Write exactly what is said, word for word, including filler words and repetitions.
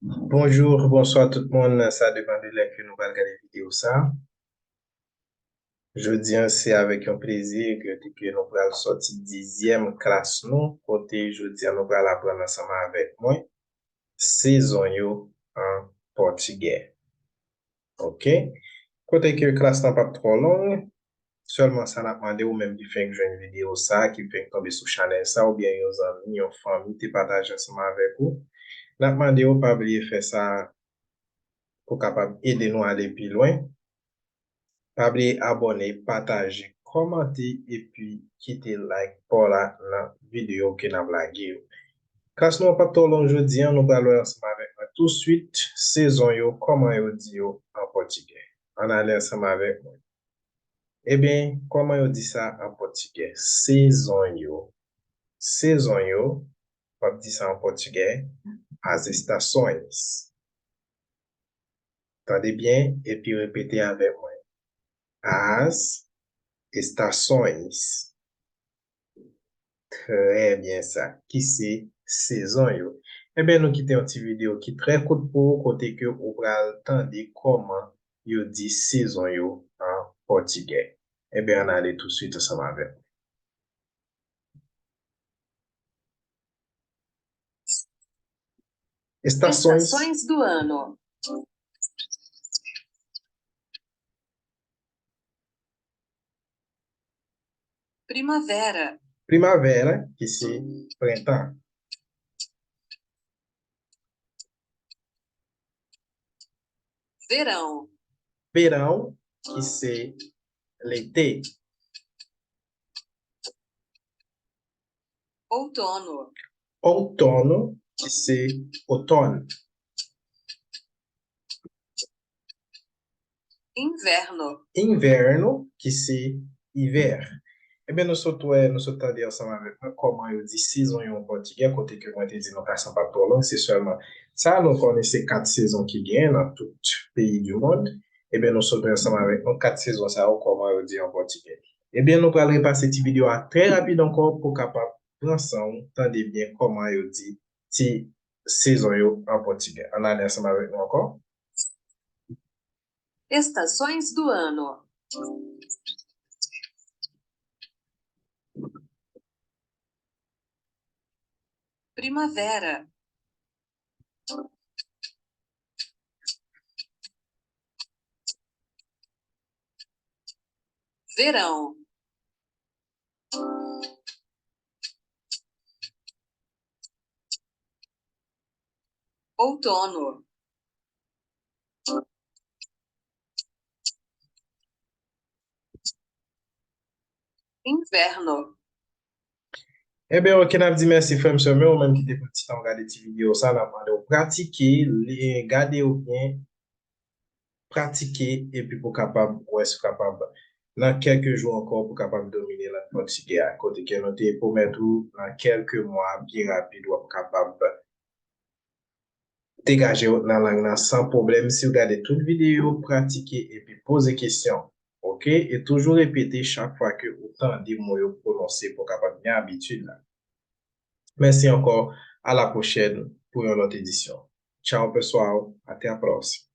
Bonjou, bonswa tout moun. Sa depann de lè ke nou pral gade videyo sa. Jodi a, se avèk yon plezi ke, ke nou pral sòti dizyèm klas nou, kote jodi a nou pral aprann ansanm avèk mwen sezon yo an pòtigè. Ok? Kote ke klas lan p ap twò long, sèlman sa n ap mande ou menm ki fenk jwenn videyo sa, ki fenk tonbe sou chanèl sa, oubyen yon zanmi, yon fanmi te pataje ansanm avèk ou, n ap mande w pa bliye fè sa pou kapab ede nou ale pi lwen. Pa bliye abòne, pataje, kòmante epi kite like pa w la nan videyo ke n ap lage yo. Klas nou an p ap twò long jodi a, nou pral wè ansanm avèk mwen touswit sezon yo, kòman yo di yo an pòtigè. Ann ale ansanm avèk mwen. Ebyen, kòman yo di sa an pòtigè? Sezon yo. Sezon yo, w ap di sa an pòtigè, as estações. Tande byen epi repete avèk mwen. As estações. Trè byen sa, ki se sezon yo. Ebyen, nou kite yon ti videyo ki trè kout pou ou, kote ke ou pral tande kòman yo di sezon yo an pòtigè. Ebyen, ann ale touswit ansanm avèk mwen. Estações. Estações do ano. Primavera. Primavera, ki se prentan. Verão. Verão, ki se lete. Outono. Outono, ki se otòn. Inverno. Inverno, ki se ivè. Ebyen, nou sot wè, nou sot tande ansanm avèk mwen kòman yo di sezon yo an pòtigè, kote ke mwen te di nou klas lan p ap twò long, se sèlman sa, nou konnen se kat sezon ki genyen nan tout peyi di mond. Ebyen, nou sot wè ansanm avèk nou kat sezon sa yo, kòman yo di an pòtigè. Ebyen, nou pral repase ti videyo a trè rapid ankò pou kapab pran san w, tande byen kòman yo di ti sezon yo an pòtigè. Ann ale ansanm avèk nou ankò. Estações do ano. Primavera. Verão. Outono. Inverno. Ebyen, ok, n ap di mèsi frè m, sè m yo, ou menm ki te pran ti tan w gade ti videyo sa, n ap mande w pratike, li, gade yo byen, pratike, epi pou kapab wè si w kapab, nan kèlke jou ankò, pou kapab domine lang pòtigè a, kote ke nou te pwomèt ou, nan kèlke mwa, byen rapid, w ap kapab degaje w nan lang nan san pwoblèm si w gade tout videyo, pratike epi poze kesyon. Ok? E toujou repete chak fwa ke ou tande mo yo pwononse pou w kapab gen abitid la. Mèsi ankò, a la pwochèn pou yon lòt edisyon. Tchao, pessoal, até a próxima.